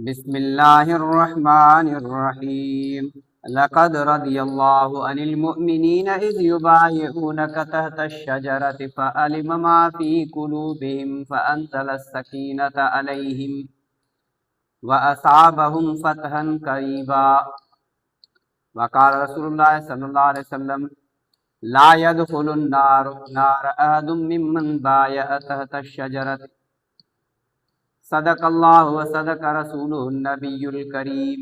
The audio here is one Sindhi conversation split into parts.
بسم الله الرحمن الرحيم لقد رضي الله عن المؤمنين إذ يبايعونك تحت الشجرة فعلم ما في قلوبهم فأنزل السكينة عليهم وأصابهم فتحا قريبا وقال رسول الله صلى الله عليه وسلم لا يدخل النار نار أحد ممن بايع تحت الشجرة صدق الله وصدق رسوله النبي الڪريم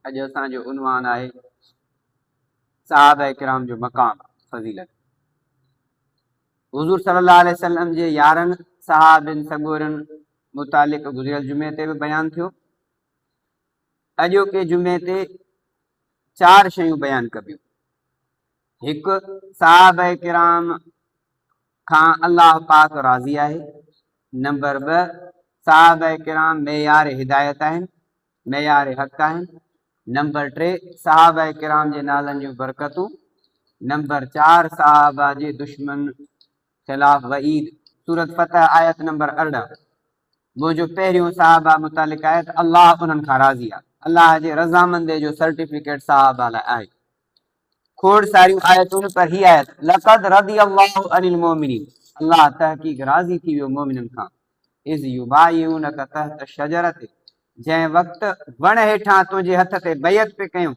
اڄ اسان جو عنوان آهي صحابه ڪرام جو مقام فضيلت. حضور صلي الله عليه وسلم جي يارن صحابين سڳورن متعلق گذريل جمعي تي به بيان ٿيو. اڄوڪي جمعي تي چار شيون بيان ڪبيون. هڪ، صحابه ڪرام کان الله پاڪ راضي آهي. نمبر 2، صحابه ڪرام معيار هدايت آهن، معيار حق آهن. نمبر 3، صحابه ڪرام جي نالن جون برڪتون. نمبر 4، صحابه جي دشمن خلاف وعيد، سورة فتح آيت نمبر 18. منهنجو پهريون صحابه متعلق آهي ته الله انهن کان راضي آهي. الله جي رضامندي جو سرٽيفڪيٽ صحابه لاء آهي. کوڙ ساريون آيتون پر هي آيت لقد رضي الله عن المؤمنين الله تحقيق راضي ٿي ويو مؤمنن کان اذ يبايعونك تحت الشجرة جنهن وقت وڻ هيٺان تنهنجي هٿ تي بيعت پئي ڪيون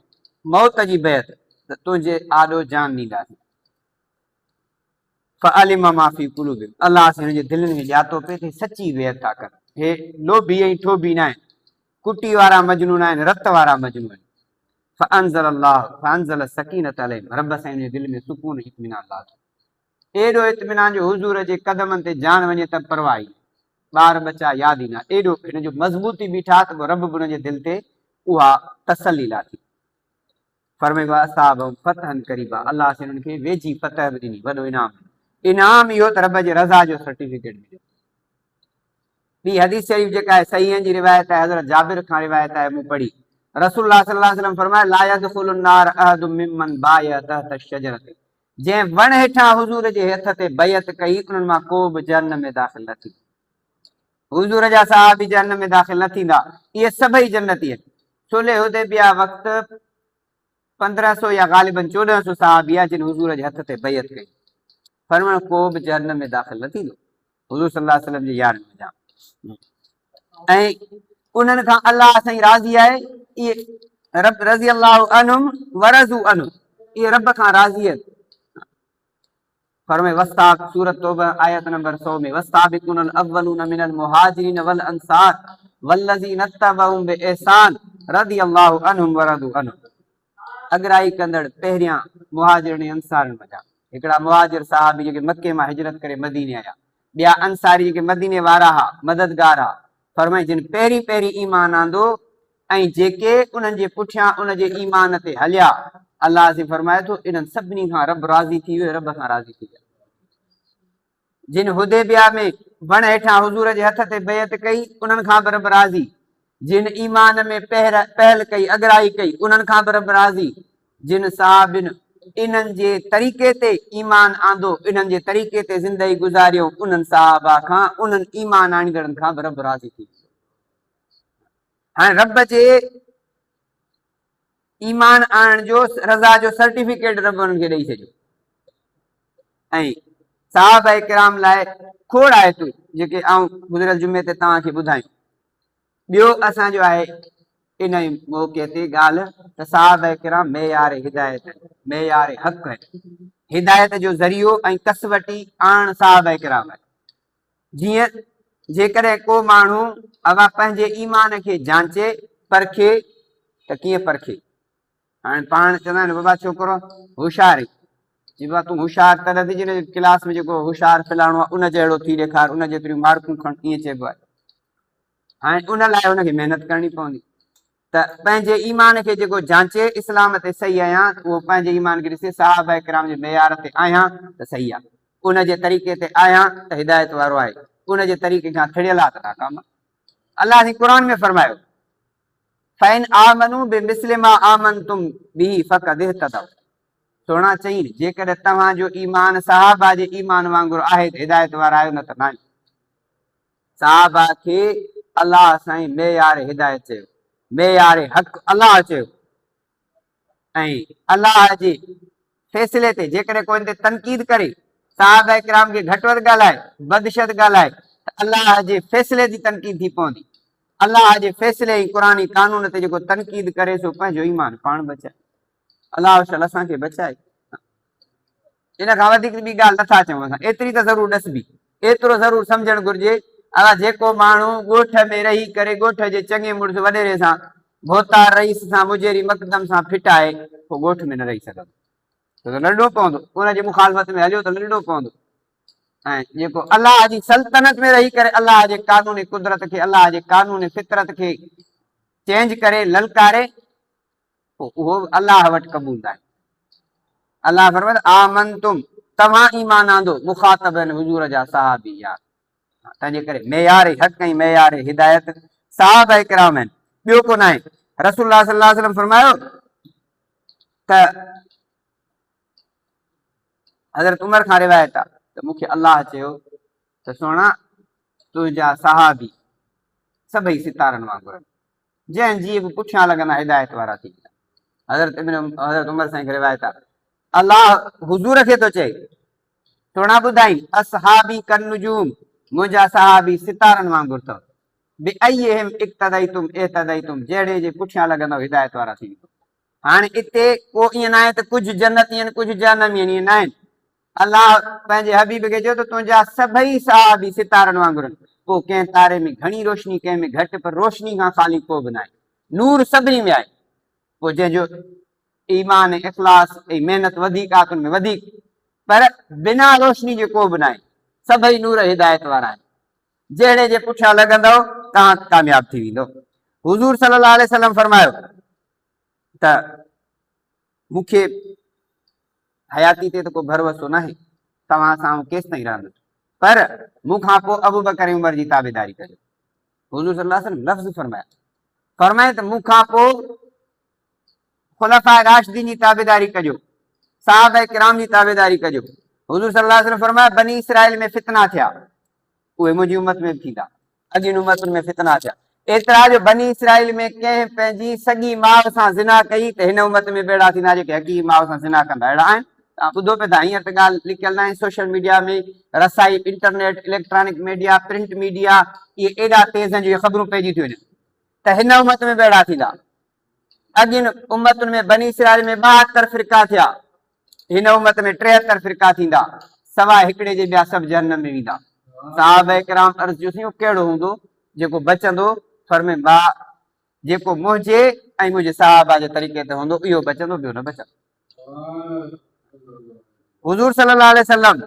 موت جي بيعت ته تنهنجي آڏو جان ڏينداسين. فعلم ما في قلوبهم الله سائين هنن جي دلين کي ڄاتو پئي ته هي سچي بيعت ٿا ڪن هي لوڀي ۽ ٺوڀي ناهن ڪٽي وارا مجنون ناهن رت وارا مجنون آهن فانزل الله فانزل السڪينة عليهم رب سائين هن جي دل ۾ سڪون ۽ اطمينان لاٿو ايڏو اطمينان جو حضور جي قدمن تي جان وڃي ته به پرواهه ئي نه ٻار ٻچا ياد ئي نه ايڏو هن جو مضبوطي بيٺا ته پوء رب به هن جي دل تي اها تسلي لاٿي. فرمايو واصابهم فتحا قريبا الله سائين انهن کي ويجهي فتح به ڏني، وڏو انعام ڏنو. انعام اهو ته رب جي رضا جو سرٽيفڪيٽ مليو. ٻي حديث شريف جيڪا آهي صحيحين جي روايت آهي حضرت جابر کان روايت آهي مون پڙهي رسول الله صلي الله عليه وسلم فرمايو لا يدخل النار احد ممن بايع تحت الشجرة جنهن وڻ هيٺان حضور جي هٿ تي بيعت ڪئي انهن مان ڪو به جهنم ۾ داخل نه ٿيندو. حضور جا صحابي جهنم ۾ داخل نه ٿيندا، اهي سڀئي جنتي آهن. صلح حديبيه وقت 1500 يا غالباً 1400 صحابي هئا جن حضور جي هٿ تي بيعت ڪئي. فرمايو ڪو به جهنم ۾ داخل نه ٿيندو حضور صلي الله عليه وسلم جي يارن منجهان ۽ انهن کان الله سائين راضي آهي اهي رب رضي الله عنهم ورضوا عنه اهي رب کان راضي آهن. فرمائي والساب سورة توبه آيت نمبر 100 ۾ والسابقون الاولون من المهاجرين والانصار والذين اتبعوهم باحسان رضي الله عنهم ورضوا عنه اڳرائي ڪندڙ پهريان مهاجرن ۽ انصارن منجهان هڪڙا مهاجر صحابي جيڪي مڪي مان هجرت ڪري مديني آيا ٻيا انصاري جيڪي مديني وارا ها مددگار ها فرمائي جن پهرين پهرين ايمان آندو ۽ جيڪي انهن جي پٺيان ان جي ايمان تي هليا، الله سائين فرمائي ٿو، انهن سڀني کان رب راضي ٿي ويو، رب کان راضي ٿي ويا. جن حديبيه ۾ وڻ هيٺان حضور جي هٿ تي بيعت ڪئي، انهن کان به رب راضي. جن ايمان ۾ پهر، پهل ڪئي، اڳرائي ڪئي، انهن کان به رب راضي. جن صحابين انهن جي طريقي تي ايمان آندو، انهن جي طريقي تي زندگي گذاريو، انهن صحابه کان، انهن ايمان آڻيندڙن کان به رب راضي ٿي ويو. هاڻي رب جي ايمان آڻڻ جو رضا جو سرٽيفڪيٽ رب انهن کي ڏئي ڇڏيو ۽ صحابه ڪرام لاء کوڙ آيتون جيڪي آئون گذريل جمعي تي توهان کي ٻڌايون. ٻيو اسان جو آهي ان موقعي تي ڳالهه ته صحابه ڪرام معيار هدايت آهن، معيار حق آهن. هدايت جو ذريعو ۽ ڪسوٽي آڻڻ صحابه ڪرام آهي. جيئن جيڪڏهن ڪو ماڻهو اوهان پنهنجي ايمان کي جانچي، پرکي، ته ڪيئن پرکي؟ هاڻي پاڻ چوندا آهن بابا ڇوڪرو هوشيار آهين. چئبو آهي تون هوشيار تڏهن ٿي جڏهن ڪلاس ۾ جيڪو هوشيار فلاڻو آهي ان جهڙو ٿي ڏيکار، ان جيتريون مارڪون کڻ، ائين چئبو آهي. هاڻي ان لاء هن کي محنت ڪرڻي پوندي ته پنهنجي ايمان کي جيڪو جانچي اسلام تي صحيح آهيان ته اهو پنهنجي ايمان کي ڏسي صحابه ڪرام جي معيار تي آهيان ته صحيح آهي، ان جي طريقي تي آهيان ته هدايت وارو آهي، ان جي طريقي کان ٿڙيل آهي ته ناڪام آهي. الله سائين قرآن ۾ فرمايو، فَإِنْ آمَنُوا بِمِثْلِ مَا آمَنْتُمْ بِهِ فَقَدِ اهْتَدَوْا سهڻا چئين، جيڪڏهن توهان جو ايمان صحابه جي ايمان وانگر آهي ته هدايت وارا آهيو نه ته ناهيو. صحابه کي الله سائين معيار هدايت چيو. معيار حق الله چيو ۽ الله جي فيصلي تي جيڪڏهن ڪو ان تي تنقيد ڪري، صحابه ڪرام کي گهٽ وڌ ڳالهائي، بد شد ڳالهائي ته الله جي فيصلي جي تنقيد ٿي پوندي. الله جي فيصلي ۽ قرآني قانون تي جيڪو تنقيد ڪري سو پنهنجو ايمان پاڻ بچائي. الله شل اسان کي بچائي. ان کان وڌيڪ ٻي ڳالهه نٿا چئون اسان، ايتري ته ضرور ڏسبي، ايترو ضرور سمجهڻ گهرجي، ادا جيڪو ماڻهو ڳوٺ ۾ رهي ڪري ڳوٺ جي چڱي مڙس وڏيري سان، ڀوتار رئيس سان، مجيري مقدم سان ڦٽائي، پوء ڳوٺ ۾ نه رهي سگهندو، ڇو ته لڏڻو پوندو، ان جي مخالفت ۾ هليو ته لڏڻو پوندو ۽ جيڪو الله جي سلطنت ۾ رهي ڪري الله جي قانون قدرت کي، الله جي قانون فطرت کي چينج ڪري، للڪاري، پوء اهو به الله وٽ قبول ناهي. الله فرمائي ٿو، آمنتم، توهان ايمان آندو، مخاطب آهن حضور جا صحابي يار. تنهنجي ڪري معيار حق ۽ معيار هدايت صحابه ڪرام آهن، ٻيو ڪو ناهي. رسول الله صلي الله عليه وسلم فرمايو ته حضرت عمر کان روايت آهي ته مون کي الله چيو ته سهڻا تنهنجا صحابي سڀئي ستارن وانگر آهن. جنهن جي به پٺيان لڳندا هدايت وارا ٿي ويندا. حضرت ابن حضرت عمر سائين کي روايت آهي الله حضور کي ٿو چئي سهڻا ٻڌائين اصحابي ڪالنجوم منهنجا صحابي ستارن وانگر اٿو بأيهم اقتديتم اهتديتم جهڙي جي پٺيان لڳندؤ هدايت وارا ٿي ويندو. هاڻي اتي ڪو ائين ناهي ته ڪجهه جنتي آهن ڪجهه جهنمي آهن ائين ناهن الله پنهنجي حبيب کي چيو ته تنهنجا سڀئي صحابي ستارن وانگر آهن، پوء ڪنهن تاري ۾ گهڻي روشني ڪنهن ۾ گهٽ پر روشني کان خالي ڪو به ناهي، نور سڀني ۾ آهي، پوء جنهن جو ايمان ۽ اخلاص ۽ محنت وڌيڪ آهي تن ۾ وڌيڪ، پر بنا روشني جي ڪو به ناهي، سڀئي نور هدايت وارا آهن، جهڙي جي پٺيان لڳندؤ توهان ڪامياب ٿي ويندؤ. حضور صلي الله عليه وسلم فرمايو ته مون کي حياتي تي ته ڪو ڀروسو ناهي، توهان سان آئون ڪيستائين رهندس، پر مون کان پوء ابوبڪر ۽ عمر جي تابعداري ڪجو. حضور صلي الله عليه وسلم لفظ فرمايا، فرمايائين ته مون کان پوء خلفاء راشدين جي تابعداري ڪجو، صحابه ڪرام جي تابعداري ڪجو. حضور صلي الله عليه وسلم فرمايو بني اسرائيل ۾ فتنا ٿيا، اهي منهنجي امت ۾ به ٿيندا. اڳين امتن ۾ فتنا ٿيا، ايترا جو بني اسرائيل ۾ ڪنهن پنهنجي سڳي ماء سان زنا ڪئي ته هن امت ۾ به اهڙا ٿيندا جيڪي حقيقي ماء سان زنا ڪندا. اهڙا آهن؟ توهان ٻڌو پئي ٿا. هينئر ته ڳالهه لڪيل ناهي. سوشل ميڊيا ۾ رسائي، internet, electronic media, print media اهي ايڏا تيز آهن جو اهي خبرون پئجي ٿيون وڃن ته هن امت ۾ به اهڙا ٿيندا. اڳين امتن ۾ بني اسرائيل ۾ 72 فرقا ٿيا، هن امت ۾ 73 فرقا ٿيندا، سواء هڪڙي جي ٻيا سڀ جهنم ۾ ويندا. صحابه ڪرام عرض ڪيو سائين اهو ڪهڙو هوندو جيڪو بچندو؟ فرمايو ما جيڪو منهنجي ۽ منهنجي صحابه جي طريقي تي هوندو اهو بچندو ٻيو نه بچندو. حضور صلي الله عليه وسلم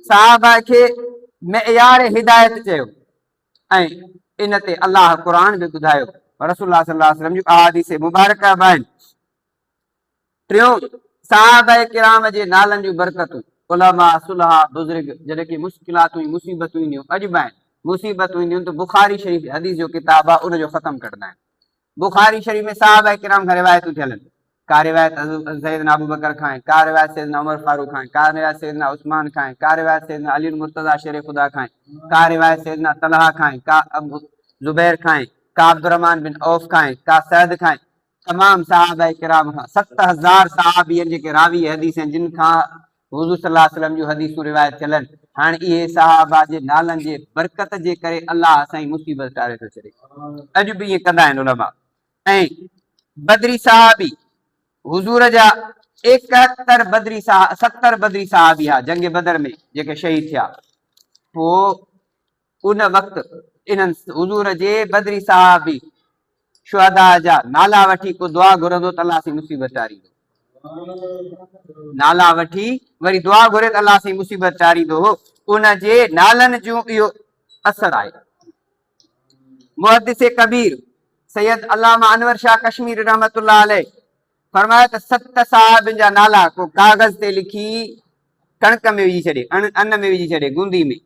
صحابه کي معيار هدايت چيو ۽ ان تي الله قرآن به ٻڌايو، رسول الله صلي الله عليه وسلم جون احاديث مبارڪه به آهن. ٽيون، صحابه ڪرام جي نالن جون برڪتون، علماء، صلحاء، بزرگ جڏهن ڪي مشڪلاتون ۽ مصيبتون اينديون، اڄ به آهن، مصيبتون اينديون ته بخاري شريف حديث جو ڪتاب آهي ان جو ختم ڪڍندا آهن. بخاري شريف ۾ صحابه ڪرام کان روايتون ٿيل آهن. ڪا روايت سيدنا ابوبڪر کان آهي، ڪا روايت سيدنا عمر فاروق کان آهي، ڪا روايت سيدنا عثمان کان آهي، ڪا روايت سيدنا علي المرتضيٰ شير خدا کان آهي، ڪا روايت سيدنا طلحه کان آهي، ڪا ابو زبير کان آهي، ڪا عبدالرحمان بن عوف کان آهي، ڪا سعد کان آهي. تمام صحابه ڪرام کان 7000 صحابي آهن جيڪي راوي حديث آهن جن کان حضور صلي الله عليه وسلم جون حديثون روايت ٿيل آهن. هاڻي اهي صحابه جي نالن جي برڪت جي ڪري الله سائين مصيبت ٽاري ٿو ڇڏي. اڄ به ائين ڪندا آهن علماء. ۽ بدري صحابي حضور جا 71 بدري 70 بدري صحابي ها جنگ بدر ۾ جيڪي شهيد ٿيا. پوء ان وقت انهن حضور جي بدري صحابي شهداء جا نالا وٺي ڪو دعا گهرندو ته الله سائين مصيبت ٽاريندو. نالا وٺي وري دعا گهري ته الله سائين مصيبت ٽاريندو هو. ان جي نالن جون اهو اثر آهي. محدث ڪبير سيد علامه انور شاهه ڪشميري رحمة الله عليه فرمايو ته ست صحابين جا نالا ڪو ڪاغذ تي لکي ڪڻڪ ۾ وجهي ڇڏي، ان ۾ وجهي ڇڏي، گوندي ۾،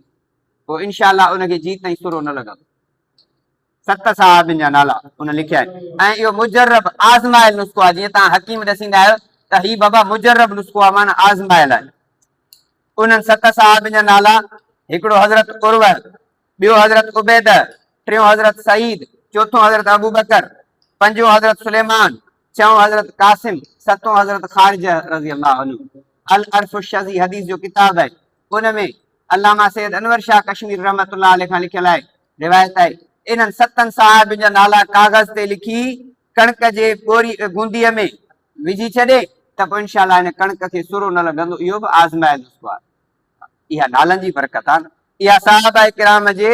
پوء انشاء الله ان کي جيت ۽ سرو نه لڳندو. ست صحابين جا نالا ان لکيا آهن ۽ اهو مجرب آزمايل نسخو آهي، جيئن توهان حڪيم ڏسيندا آهيو ته هي بابا مجرب نسخو آهي معنيٰ آزمايل آهي. انهن ست صحابين جا نالا هڪڙو حضرت عروه، ٻيو حضرت عبيده، ٽيون حضرت سعيد، چوٿون حضرت ابوبڪر، پنجون حضرت سليمان، ڇهون حضرت قاسم، ستون حضرت خارجه رضي الله عنه. العرف الشذي حديث جو ڪتاب آهي، ان ۾ علامه سيد انور شاهه ڪشمير رحمة الله عليه کان لکيل آهي، روايت آهي، انهن ستن صحابين جا نالا ڪاغذ تي لکي ڪڻڪ جي ٻوري گونديء ۾ وجهي ڇڏي ته پوء انشاء الله ان ڪڻڪ کي سرو نه لڳندو، اهو به آزمايل نسخو آهي. اها نالن جي برڪت آهي نه، اها صحابه ڪرام جي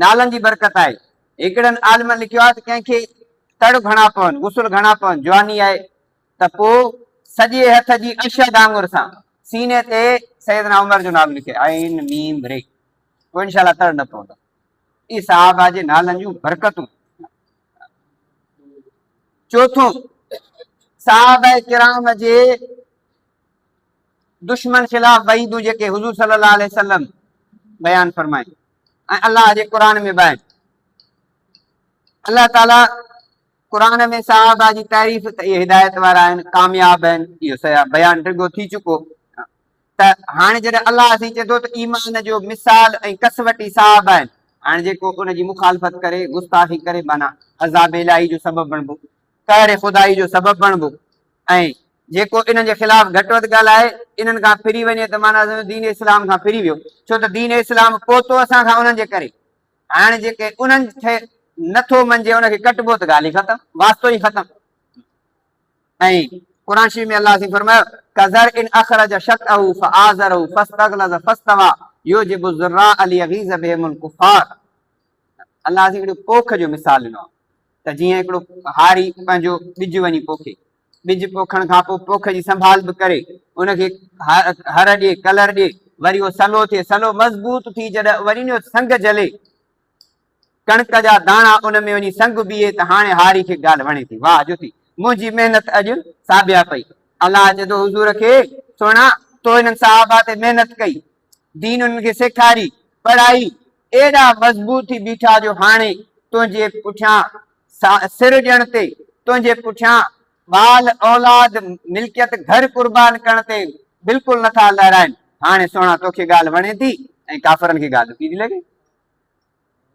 نالن جي برڪت آهي. هڪڙن عالمن لکيو آهي ته ڪنهن کي تڙ گهڻا پون، غسل گهڻا پون، جواني آهي ته پوء سڄي هٿ جي اشهد آڱر سان سيني تي سيدنا عمر جو نالو لکي، عين ميم ري، پوء انشاء الله تڙ نه پوندس. اهي صحابه جي نالن جون برڪتون. چوٿون، صحابه ڪرام جي دشمن خلاف وعيدون جيڪي حضور صلي الله عليه وسلم بيان فرمايون ۽ الله جي قرآن ۾ به آهن. الله تعالي قرآن ۾ صحابه جي تعريف ته اهي هدايت وارا آهن، ڪامياب آهن، اهو بيان ڊگهو ٿي چڪو. ته هاڻي جڏهن الله سائين چئي ٿو ته ايمان جو مثال ۽ ڪسوٽي صحابه آهن، هاڻي جيڪو ان جي مخالفت ڪري، گستاخي ڪري، معنيٰ عذاب الاهي جو سبب بڻبو، قهر خدائي جو سبب بڻبو ۽ جيڪو انهن جي خلاف گهٽ وڌ ڳالهائي، انهن کان ڦري وڃي ته معنيٰ سمجهو دين اسلام کان ڦري ويو، ڇو ته دين اسلام پهتو اسان کان انهن جي ڪري. هاڻي جيڪي انهن کي نه ٿو مڃجي ان کي ڪٽبو ته ڳالهه ئي ختم، واسطو ئي ختم. ۽ قرآن شريف ۾ الله سائين فرمايو، ڪزرع اخرج شطأه فآزره فاستغلظ فاستوی يعجب الزراع ليغيظ بهم الڪفار. الله سائين هڪڙو پوک جو مثال ڏنو آهي ته جيئن هڪڙو هاري پنهنجو ٻج وڃي پوکي، ٻج پوکڻ کان پوء پوک جي سنڀال به ڪري، ان کي هر ڏي، ڪلر ڏي، وري اهو سلو ٿئي، سلو مضبوط ٿي جڏهن وري ان جو سنگ جهلي، ڪڻڪ جا داڻا ان ۾ وڃي سنگ بيهي ته هاڻي هاري کي ڳالهه وڻي ٿي، واهه جو ٿي، منهنجي محنت اڄ ساڀيا پئي. الله چئي ٿو حضور کي، سهڻا! تو انهن صحابه تي محنت ڪئي، دين انهن کي سيکاري، پڙهائي، ايڏا مضبوط ٿي بيٺا جو هاڻي تنهنجي پٺيان سر ڏيڻ تي، تنهنجي پٺيان ٻال، اولاد، ملڪيت، گهر قربان ڪرڻ تي بلڪل نٿا لهرائن. هاڻي سهڻا توکي ڳالهه وڻي ٿي ۽ ڪافرن کي ڳالهه ڏکي ٿي لڳي.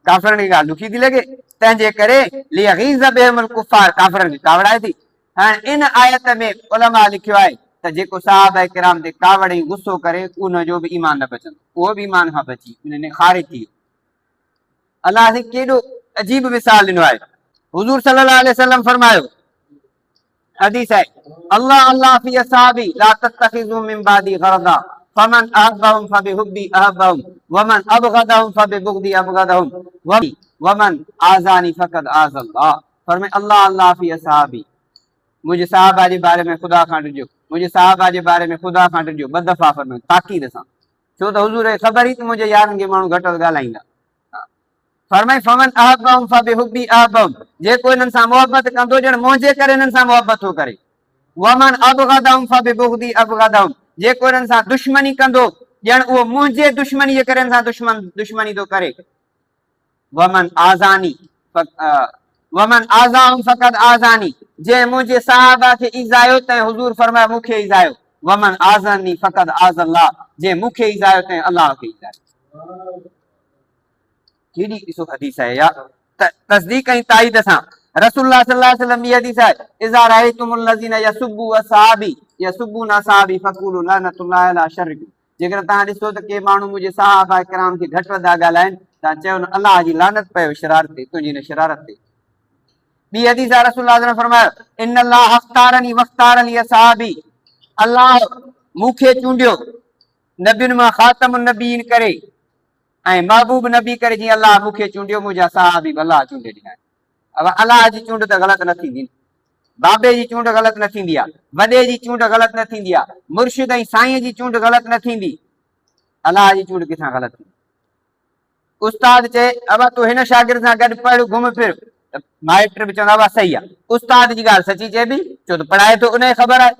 ڪافرن کي ڳالهه ڏکي ٿي لڳي، تنهن جي ڪري ليغيظ بهم الڪفار ڪافرن کي ڪاوڙائي ٿي. هاڻي ان آيت ۾ علماء لکيو آهي ته جيڪو صحابه ڪرام تي ڪاوڙ ۽ غصو ڪري ان جو به ايمان نه بچندو، اهو به ايمان کان بچي ان خارج ٿي ويو. الله سائين ڪيڏو عجيب مثال ڏنو آهي. حضور صلي الله عليه وسلم فرمايو، حديث آهي، الله الله في اصحابي لا تتخذوا من بعدي غرضا فمن احبهم فبحبي احبهم ومن ابغضهم فببغضي ابغضهم ومن آذاني فقد آذى الله. فرمائي الله الله في اصحابي، منهنجي صحابه جي باري ۾ خدا کان ڊڄو، منهنجي صحابه جي باري ۾ خدا کان ڊڄو، ٻه دفعا فرمايو تاڪيد سان، ڇو ته حضور کي خبر هئي ته منهنجي يارن کي ماڻهو گهٽ وڌ ڳالهائيندا. فرمائي فمن احبهم فبحبي احبهم، جيڪو انهن سان محبت ڪندو ڄڻ منهنجي ڪري انهن سان محبت ٿو ڪري. ومن ابغضهم فببغضي ابغضهم، جيڪو انهن سان دشمني ڪندو ڄڻ اهو منهنجي دشمني جي ڪري انهن سان دشمن دشمني ٿو ڪري. ومن آذاني ومن آذاهم فقد آذاني، جنهن منهنجي صحابه کي ايذايو تنهن حضور فرمايو مون کي ايذايو. ومن آذاني فقد آذا الله، جنهن مون کي ايذايو تنهن الله کي ايذايو. ڪيڏي ڏسو حديث آهي يا تصديق ۽ تائيد سان رسول الله صلي الله عليه وسلم ٻي حديث آهي اذا رايتم الذين يسبوا اصحابي يسبون اصحابي فقولوا لعنت الله على شركم، جيڪڏهن توهان ڏسو ته ڪي ماڻهو منهنجي صحابه ڪرام کي گهٽ وڌا ڳالهائن، توهان چئو نه الله جي لعنت پيو شرارت تي، تنهنجي ان شرارت تي. ٻي حديث آهي رسول الله صلي الله عليه وسلم فرمايو ان الله اختارني واختار لي اصحابي، الله مون کي چونڊيو نبين مان خاتم النبيين ڪري ۽ محبوب نبي ڪري، جيئن الله مون کي چونڊيو منهنجا صحابي به الله چونڊي ڏنا آهن. ابا الله جي چونڊ ته غلط نه ٿيندي نه. بابي جي چونڊ غلط نه ٿيندي آ. وڏي جي چونڊ غلط نه ٿيندي آ. مرشد ۽ سائين جي چونڊ غلط نه ٿيندي. الله جي چونڊ ڪٿان غلط ٿيندي. استاد چئي ابا تون هن شاگرد سان گڏ پڙهه گهم ڦر ته مائٽ به چوندا ابا صحيح آ. استاد جي ڳالهه سچي چئبي ڇو ته پڙهائي ٿو ان کي خبر آهي.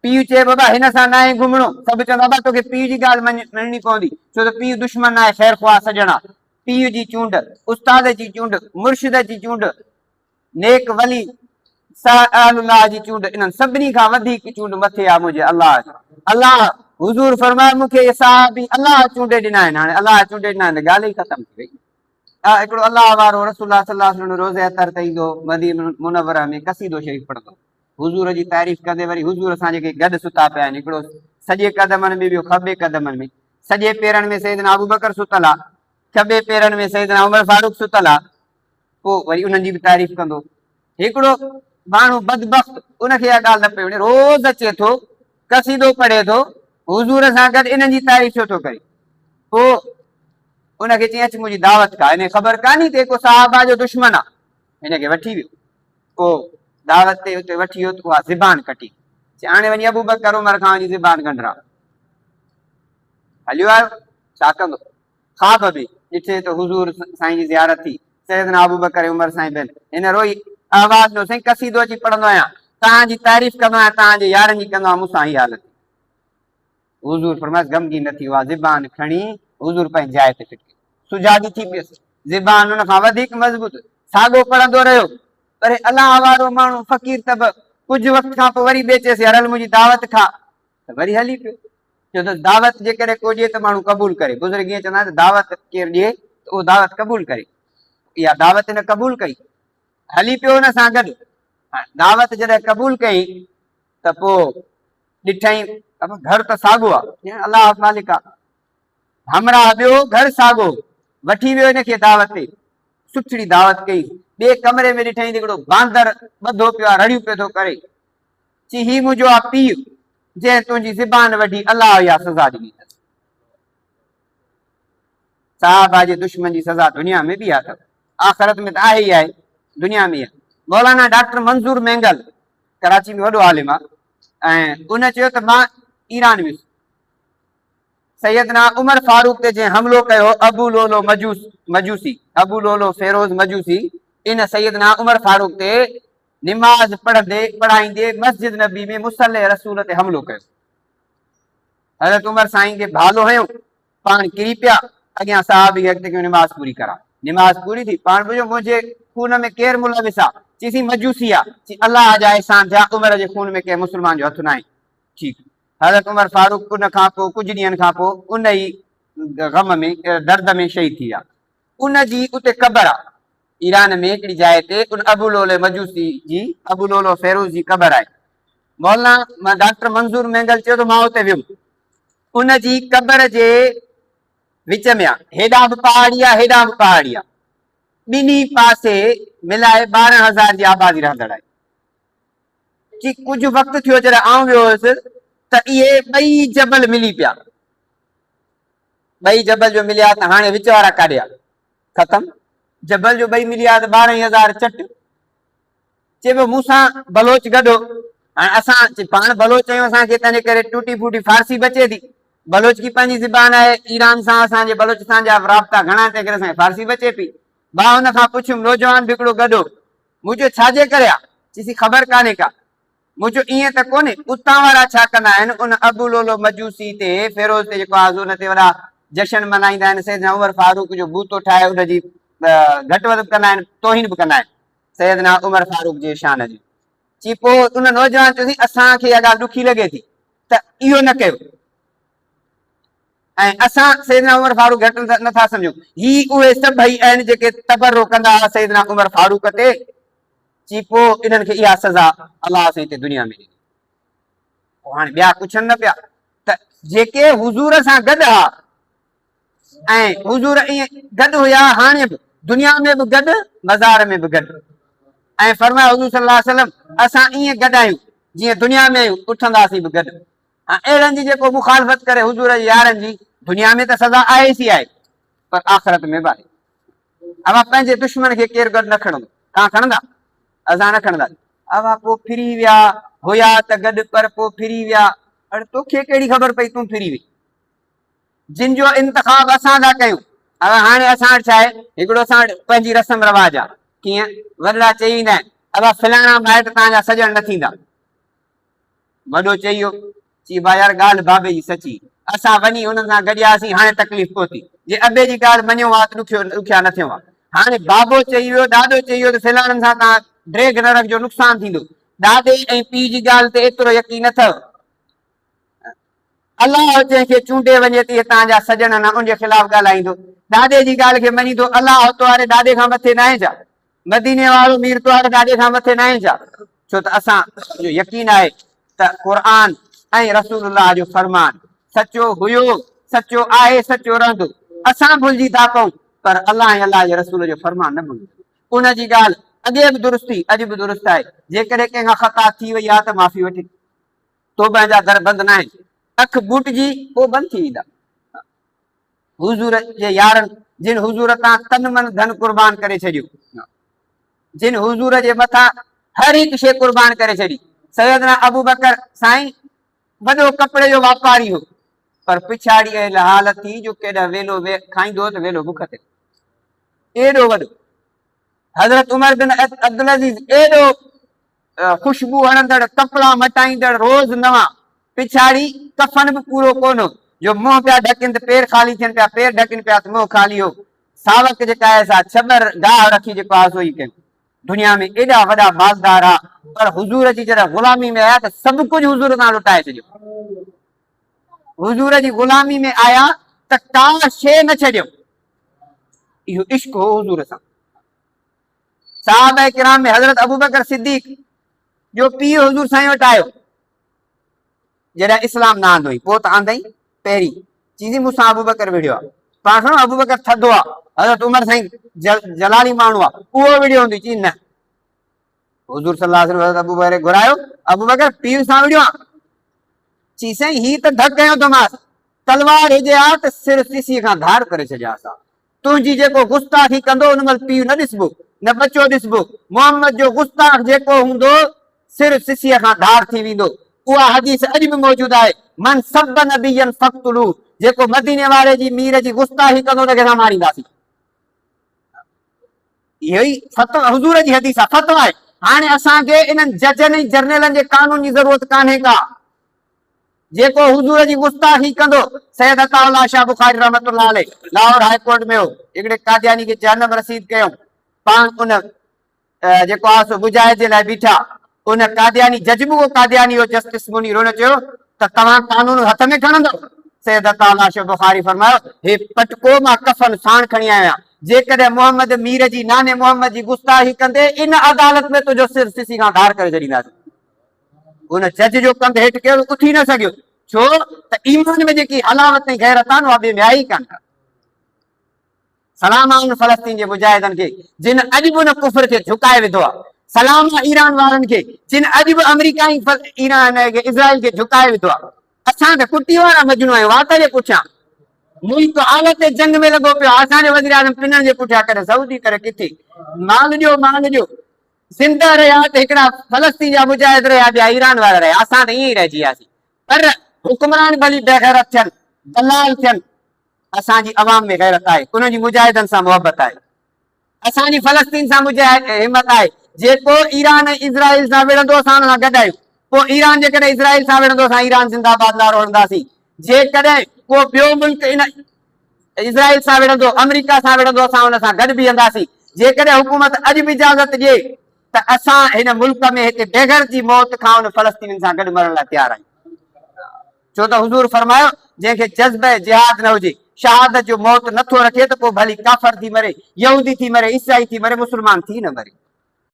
پيء چئي بابا هن سان ناهي گهمڻو، سڀ چوندا بابا توکي پيء جي ڳالهه مڃڻي پوندي، ڇو ته پيء دشمن ناهي خير خواهه سڄڻ آ. پيء جي چونڊ، استاد جي چونڊ، مرشد جي چونڊ، نيڪ ولي صه اهل الله جي چونڊ انهن سڀني کان وڌيڪ چونڊ مٿي آ منهنجي الله جي. الله حضور فرمايو مون کي اهي صحابي الله چونڊي ڏنا آهن، هاڻي الله چونڊي ڏنا آهن ته ڳالهه ئي ختم ٿي وئي. هڪڙو الله وارو رسول الله صلي الله عليه وسلم روضه اطهر تي ايندو هو، مدينه منوره ۾ قصيدو شريف پڙهندو هو. حضور جي تعريف ڪندي وري حضور سان جيڪي گڏ ستا پيا آهن، هڪڙو سڄي قدمن ۾ ٻيو کٻي قدمن ۾. سڄي پيرن ۾ سيدنا ابوبڪر ستل آ، کٻي پيرن ۾ سيدنا عمر فاروق ستل آ. پوء وري انهن جي به تعريف ڪندو. هڪڙو ماڻهو بدبخت ان کي اها ڳالهه نه پئي وڻي، روز اچي ٿو، قصيدو پڙهي ٿو، حضور سان گڏ انهن جي تعريف ڇو ٿو ڪري؟ پوء ان کي چيائين اچ منهنجي دعوت کا. هن کي خبر ڪانهي ته هي ڪو صحابه جو دشمن آ. هن کي وٺي ويو. پوء دعوت تي اتي وٺي ويو ته اها زبان ڪٽي. چي هاڻي وڃي ابوبڪر عمر کان وڃي زبان ڳنڍراء. هليو آيو، ڇا ڪندو؟ خواب ۾ ڏٺي ته حضور سائين جي زيارت ٿي، سيدنا ابوبڪر ۽ عمر سائين بن. هن روئي آواز ڏنو، سائين قصيدو اچي پڙهندو آهيان، توهان جي تعريف ڪندو آهيان، توهان جي يارن جي ڪندو آهيان، مون سان هي حالت ٿي. حضور فرمايس، غمگين نه ٿي، اها زبان کڻي حضور پنهنجي جاء تي فٽ ڪئي. سجاڳي ٿي پيس، زبان ان کان وڌيڪ مضبوط، ساڳو پڙهندو رهيو. پر هي الله وارو ماڻهو فقير ته به ڪجهه وقت کان پوء وري ٻئي چيس، يار هل منهنجي دعوت کا، ته وري هلي پيو. ڇو ته دعوت جيڪڏهن ڪو ڏئي ته ماڻهو قبول ڪري. بزرگ ائين چوندا آهن ته دعوت ڪير ڏئي ته اهو دعوت قبول ڪري. اها دعوت هن قبول ڪئي. هلي پيو ان سان گڏ. هاڻ دعوت جڏهن قبول ڪئي ته پوء ڏٺائين ته گهر ته ساڳو آهي. ڄڻ الله مالڪ آهي. همراهه ٻيو گهر ساڳو. وٺي ويو هن کي دعوت تي. سٺڙي دعوت ڪئي. ٻئي ڪمري ۾ ڏٺائين ته هڪڙو باندر ٻڌو پيو آهي رڙيون پيو ٿو ڪري. چي هي منهنجو آ پيء، جنهن تنهنجي زبان وڍي الله اها سزا ڏني اٿس. صحابه جي دشمن جي سزا دنيا ۾ به اٿو، آخرت ۾ ته آهي ئي آهي، دنيا ۾ آهي. مولانا ڊاڪٽر منظور مينگل ڪراچي ۾ وڏو عالم آ ۽ ان چيو ته مان ايران ويس، سيدنا عمر فاروق تي جنهن حملو ڪيو ابو لولو مجوس مجوسي، ابو لولو فيروز مجوسي، ان سيدنا عمر فاروق تي نماز پڙهندي پڙهائيندي مسجد نبي ۾ مصلي رسول تي حملو ڪيو. حضرت عمر سائين کي ڀالو هنيو، پاڻ ڪري پيا، اڳيان صحابي کي اڳتي ڪيو نماز پوري ڪراء. نماز پوري ٿي، پاڻ پڇيو منهنجي خون ۾ ڪير ملوث آ؟ چيسين مجوسي آ. چي الله جا احسان ٿيا عمر جي خون ۾ ڪنهن مسلمان جو هٿ ناهي. ٺيڪ. حضرت عمر فاروق ان کان پوء ڪجهه ڏينهن کان پوء ان ئي غم ۾ درد ۾ شهيد ٿي ويا. ان جي اتي قبر آ. ايران ۾ هڪڙي جاء تي ان ابولولو مجوسي جي، ابولولو فيروز جي قبر آهي. مولانا ڊاڪٽر منظور مينگل چيو ته مان اتي ويم. ان جي قبر جي وچ ۾ آ. هيڏانهن به پهاڙي آ، هيڏانهن به پهاڙي آ. ٻنهي پاسي ملائي 12,000 جي آبادي رهندڙ آهي. چي ڪجهه وقت ٿيو جڏهن آئون ويو هيس ته اهي ٻئي جبل ملي پيا. ٻئي جبل جو مليا ته هاڻي وچ وارا ڪاڏي آ؟ ختم. جبل جو ٻئي مليا ته 12 ئي هزار چٽ. چي پيو مون سان بلوچ گڏ هو. هاڻي اسان چي پاڻ بلوچ آهيون اسان کي تنهنجي ڪري ٽوٽي ڦوٽي فارسي بچي ٿي. بلوچڪي پنهنجي زبان آهي. ايران سان اسان جي بلوچستان جا رابطا گهڻا آهن تنهن ڪري اسان کي فارسي بچي پئي. مان هن کان پڇيم نوجوان به هڪڙو گڏ هو. مون چيو ڇا جي ڪري آ؟ چيسين خبر ڪانهي ڪا. مون چيو ائين ته ڪونهي، اتان وارا ڇا ڪندا آهن، ان ابو لولو مجوسي تي، فيروز تي جيڪو آهي ان تي وڏا جشن ملهائيندا آهن، سيدنا عمر فاروق جو بوتو ٺاهي ان جي گهٽ وڌ به ڪندا آهن، توهين به ڪندا آهن سيدنا عمر فاروق جي شان جي. چي پوء ان نوجوان چيو سائين اسان کي اها ڳالهه ڏکي لڳي ٿي ته اهو نه ڪيو ۽ اسان سيدنا عمر فاروق گهٽ نٿا سمجهون، هي اهي سڀئي آهن جيڪي تبرو ڪندا هئا سيدنا عمر فاروق تي. چي پوء انهن کي اها سزا الله سائين تي دنيا ۾ ڏني. پوء هاڻي ٻيا پڇن نه پيا ته جيڪي حضور سان گڏ ها ۽ حضور ائين گڏ هيا هاڻي به دنيا ۾ به گڏ مزار ۾ به گڏ ۽ فرمايو حضور صلي الله عليه وسلم اسان ائين گڏ آهيون جيئن دنيا ۾ آهيون اٿنداسين به گڏ. ها اهڙن جي جيڪو مخالفت ڪري حضور جي يارن جي دنيا ۾ ته سزا آهي سي آهي پر آخرت ۾ به آهي. اوهان پنهنجي دشمن کي ڪير گڏ نه کڻندو. توهان کڻندا؟ اسان نه کڻنداسين. اوهان پوء ڦري ويا، هيا ته گڏ پر پوء ڦري ويا. اڙي توکي ڪهڙي خبر پئي تون ڦري وئين. جن جو انتخاب اسان ٿا ڪيون. اوهان هاڻي اسان وٽ ڇا آهي؟ هڪڙو اسان وٽ پنهنجي رسم رواج آهي. ڪيئن؟ وڏڙا چئي ويندا آهن، ابا فلاڻا مائٽ توهان جا سڄڻ نه ٿيندا. وڏو چئي ويو، چي با يار ڳالهه بابي جي سچي، اسان وڃي انهن سان گڏياسين هاڻي تڪليف پهتي، جي ابي جي ڳالهه مڃيون ها ته ڏکيو ڏکيا نه ٿيون ها. هاڻي بابو چئي ويو، ڏاڏو چئي ويو ته فلاڻن سان توهان ڊيگهه نه رکجو نقصان ٿيندو. ڏاڏي ۽ پيء جي ڳالهه تي ايترو يقين اٿئو؟ الله جنهن کي چونڊي وڃي ته اهي توهان جا سڄڻ نه ان جي خلاف ڳالهائيندو. ڏاڏي جي ڳالهه کي مڃيندو. الله تو واري ڏاڏي کان مٿي ناهي ڇا؟ مديني وارو مير تو واري ڏاڏي کان مٿي ناهي ڇا؟ ڇو ته اسان جو يقين آهي ته قرآن ۽ رسول الله جو فرمان سچو هيو، سچو آهي، سچو رهندو. اسان ڀلجي ٿا پئون پر الله ۽ الله جي رسول جو فرمان نه ڀلجندو. ان جي ڳالهه اڳي به درست هئي، اڄ به درست آهي. جيڪڏهن ڪنهن کان خطا ٿي وئي آهي ته معافي وٺي. توبه جا در بند ناهن. اک ٻوٽجي پوء بند ٿي ويندا. حضور جي يارن جن حضور تان تن من ڌن قربان ڪري ڇڏيو. جن حضور جي مٿان هر هڪ شيء قربان ڪري ڇڏي. سيدنا ابوبڪر سائين وڏو ڪپڙي جو واپاري هو پر پڇاڙي اهل حالت ٿي جو ڪيڏانهن ويلو کائيندو هو ته ويلو بک تي. ايڏو وڏو حضرت عمر بن عبدالعزيز ايڏو خوشبو هڻندڙ، ڪپڙا مٽائيندڙ، روز نوان، پڇاڙي ڪفن به پورو ڪونه هو، جو منهن پيا ڍڪين ته پير خالي ٿين پيا، پير ڍڪين پيا ته منهن خالي هو. ساوڪ جيڪا آهي سا ڇٻر گاهه رکي جيڪو آهي سو ئي ڪيو. دنيا ۾ ايڏا وڏا مالدار ها، پر حضور جي جڏهن غلامي ۾ آيا ته سڀ ڪجهه حضور تان لٽائي ڇڏيو. حضور جي غلامي ۾ آيا ته ڪا شيء نه ڇڏيو. اهو عشق هو حضور سان. صحابه ڪرام ۾ حضرت ابوبڪر صديق جو پيء حضور سائين وٽ آيو جڏهن اسلام نه آندو هئي پوء ته آندائين پهرين چيزي مون سان ابوبڪر وڙهيو آهي پاڻ سڻو ابوبڪر ٿڌو آهي حضرت عمر سائين جلالي ماڻهو آهي اهو وڙهيو هوندو چي نه حضور صلي الله عليه وسلم حضرت ابوبڪر کي گهرايو ابوبڪر پيء سان وڙهيو آهي چي سائين هي ته ڌڪ هنيو اٿمانس تلوار هجي ها ته سر سسي کان ڌار ڪري ڇڏيانس ها تنهنجي جيڪو گستاخي ڪندو ان مهل پيء نه ڏسبو، نه ٻچو ڏسبو. محمد جو گستاخ جيڪو هوندو سر سسيء کان ڌار ٿي ويندو. اها حديث اڄ به موجود آهي، من سب نبيا فاقتلوه جيڪو مديني واري جي مير جي گستاخي ڪندو ان کي اسان مارينداسين. اهو ئي فتويٰ حضور جي حديث آهي، فتويٰ آهي. هاڻي اسان کي انهن ججن ۽ جرنيلن جي قانون جي ضرورت ڪانهي ڪا. جيڪو حضور جي گستاخي ڪندو، سيد عطاء الله شاهه بخاري رحمة الله عليه لاهور هاء ڪورٽ ۾ هو، هڪڙي قادياني کي جهنم رسيد ڪيائون، پاڻ ان جيڪو آهي سو مجاهد جي لاء بيٺا، ان قادياني جج به اهو قادياني هو جسٽس منير هن چيو ته توهان قانون هٿ ۾ کڻندؤ؟ سيد عطاء الله شاهه بخاري فرمايو هي پٽڪو مان ڪفن ساڻ کڻي آيو آهيان، جيڪڏهن محمد مير جي ناني محمد جي گستاخي ڪندي ان عدالت ۾ تنهنجو سر سسي کان ڌار ڪري ڇڏينداسين. هن جج جو ڪنڌ هيٺ ڪيو ته اٿي نه سگهيو، ڇو ته ايمان ۾ جيڪي حلاوت ۽ غيرت آهي نه اها ٻئي ۾ آهي ئي ڪانه ڪا. سلام آ ان فلسطين جي مجاهدن کي جن اڄ به ان ڪفر کي جهڪائي وڌو آ. سلام آ ايران وارن کي جن اڄ به آمريڪا ۽ ايران کي اسرائيل کي جهڪائي وڌو آ. اسان ته ڪٽي وارا مجنون آهيون وات جي پٺيان. ملڪ حالت جنگ ۾ لڳو پيو آ. اسان جو وزيراعظم پنڻ جي پٺيان ڪڏهن سعودي ڪڏهن ڪٿي. مال ڏيو مال ڏيو. زنده رهيا ته هڪڙا فلسطين جا مجاهد رهيا ٻيا ايران وارا رهيا اسان ته ائين ئي رهجي وياسين پر حڪمران ڀلي بيغيرت ٿين دلال ٿين اسان جي عوام ۾ غيرت آهي انهن جي مجاهدن سان محبت آهي اسان جي فلسطين سان همت آهي جيڪو ايران ۽ اسرائيل سان وڙهندو اسان ان سان گڏ آهيون پوء ايران جيڪڏهن اسرائيل سان وڙهندو اسان ايران زنده آباد نعرو هڻنداسين جيڪڏهن ڪو ٻيو ملڪ ان اسرائيل سان وڙهندو، آمريڪا سان وڙهندو، اسان ان سان گڏ بيهنداسين. جيڪڏهن حڪومت اڄ به اجازت ڏئي ته اسان هن ملڪ ۾ هتي بيغرض جي موت کان ان فلسطينين سان گڏ مرڻ لاء تيار آهيون. ڇو ته حضور فرمايو، جنهن کي جذبه جهاد نه هجي، شهادت جو موت نه ٿو رکي ته پوء ڀلي ڪافر ٿي مري، يهودي ٿي مري، عيسائي ٿي مري، مسلمان ٿي نه مري.